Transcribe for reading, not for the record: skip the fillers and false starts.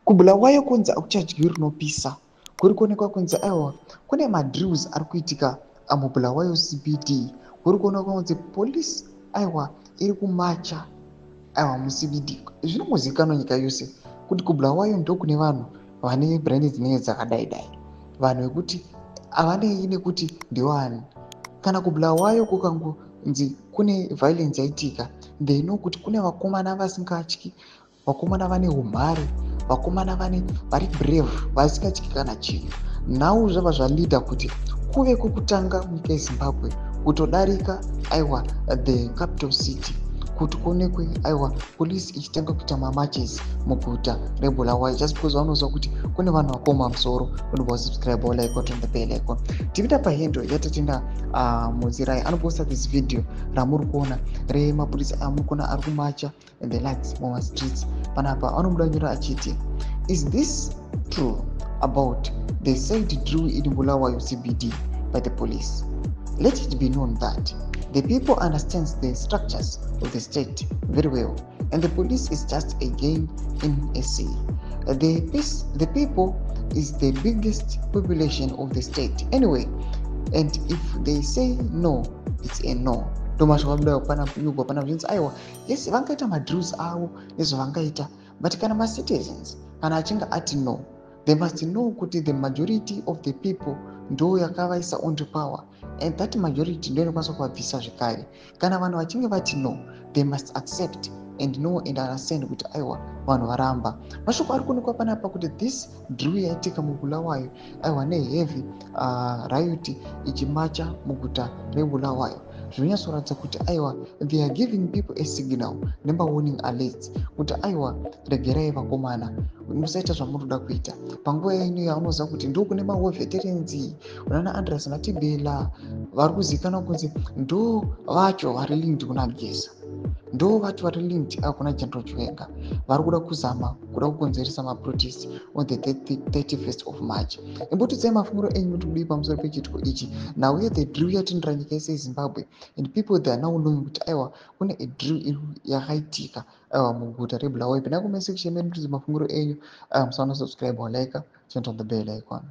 KuBulawayo kunzi hakuchadyiwi rinopisa. Kuri kuonekwa kunzi aiwa, kune madrills ari kuitika muBulawayo CBD. Kuri kuonekwa kunzi police, aiwa, iri kumacha, aiwa, muCBD. Zvinongozivikanwa nyika yose kuti kuBulawayo ndokune vanhu vane brain dzinenge dzakadai dai, vanhu vekuti havanei nekuti ndewani. Kana kuBulawayo kukangonzi kune violence yaitika, they know kuti kune vakomana vasingatyi, vakomana vane umhare, vakomana vane vari brave, vasingatyi kana chinhu. Nhau zvabva zvaleada kuti kuve kwekutanga munyika yeZimbabwe kutodarika, aiwa, the capital city, kuti kuonekwe, aiwa, polisi ichitanga kuita mamarches muguta reBulawayo, just because vanoziva kuti kune vanhu vakoma musoro. Unobva wasubscribe, walike, waturn the bell icon. Tipinda pahandle yaTatenda Muzirai, anoposta this video ramuri kuona remapurisa amuri kuona ari kumacha and the likes mumastreets panapa. Anobuda nyora achiti, "Is this true about the said drill in Bulawayo CBD by the police? Let it be known that the people understands the structures of the state very well and the police is just a game in a sea. The peace, the people is the biggest population of the state anyway, and if they say no, it's a no." Ndomashoko abuda pananyugwa pana zvinzi, aiwa, yes, vangaita madrills avo nezvavangaita, but kana macitizens kana achinge ati no, they must know kuti the majority of the people ndo yakavaisa on to power, and that majority ndo inokwanisa kuvabvisa zvekare. Kana vanhu vachinge vati no, they must accept and know and understand kuti, aiwa, vanhu varamba. Mashoko ari kuonekwa panapa kuti this drill yaitika muBulawayo, aiwa, neheavy riot ichimacha muguta reBulawayo, zvinonyatsoratidza kuti, aiwa, they are giving people a signal nemawarning alerts kuti, aiwa, regerai vakomana, musaita zvamunoda kuita panguva yenyu yaunoziva kuti ndokune mawar veterans, unana Andreas Matibela vari kuzivikanwa kunzi ndo vacho vari linked kuna Geza, ndo vacho vari linked kuna General Chiwenga, vari kuda kuzama kuda kukonzeresa maprotest on the 31st of March. Imbotiudzai mafungiro enyu kuti kudii pamusoro pechiitiko ichi. Nhau yethe drill yatendera nyika yese yeZimbabwe, and people, they are now knowing kuti, aiwa, kune a drill yakaitika, aiwa, muguta reBulawayo. Pinda kucomment section medu, tiudze mafungiro enyu. Aiwa, musaona subscribe, walike, turn on the bell icon.